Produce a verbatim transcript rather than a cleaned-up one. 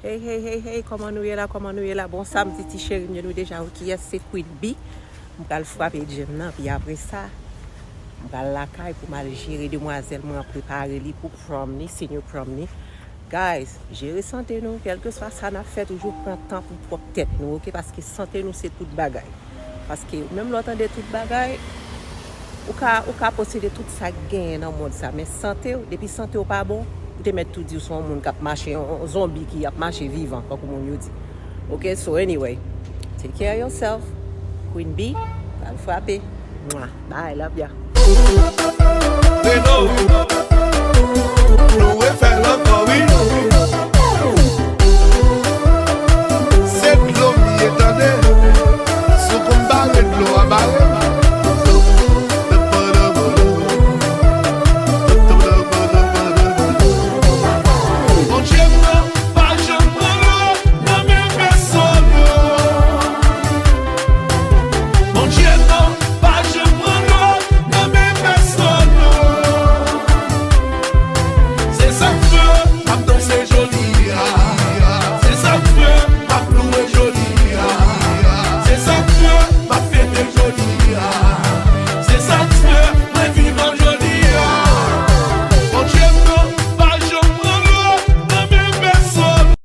Hey, hey, hey, hey, kòman nou ye la, kòman nou ye la? Bon samdi, ti cheri m yo, nou deja wè kiyès se Queen B. M pral frape djèm nan, pi apre sa, m pral lakay pou m al jere demwazèl mwen, prepare li pou prom ni, senior prom ni. Guys, jere sante nou, kèlkeswa sa n ap fè, toujou pran tan pou pwòp tèt nou, oke? Paske sante nou se tout bagay. Paske menm lè w tande tout bagay, ou ka, ou ka posede tout sa k genyen nan mond sa, men sante w, depi sante w pa bon, ou te mèt tou di w se yon moun k ap mache, yon, yon zonbi ki ap mache vivan, tankou moun yo di. Ok, so anyway, take care of yourself. Queen B, pral frape. Mwah. Bye, love ya.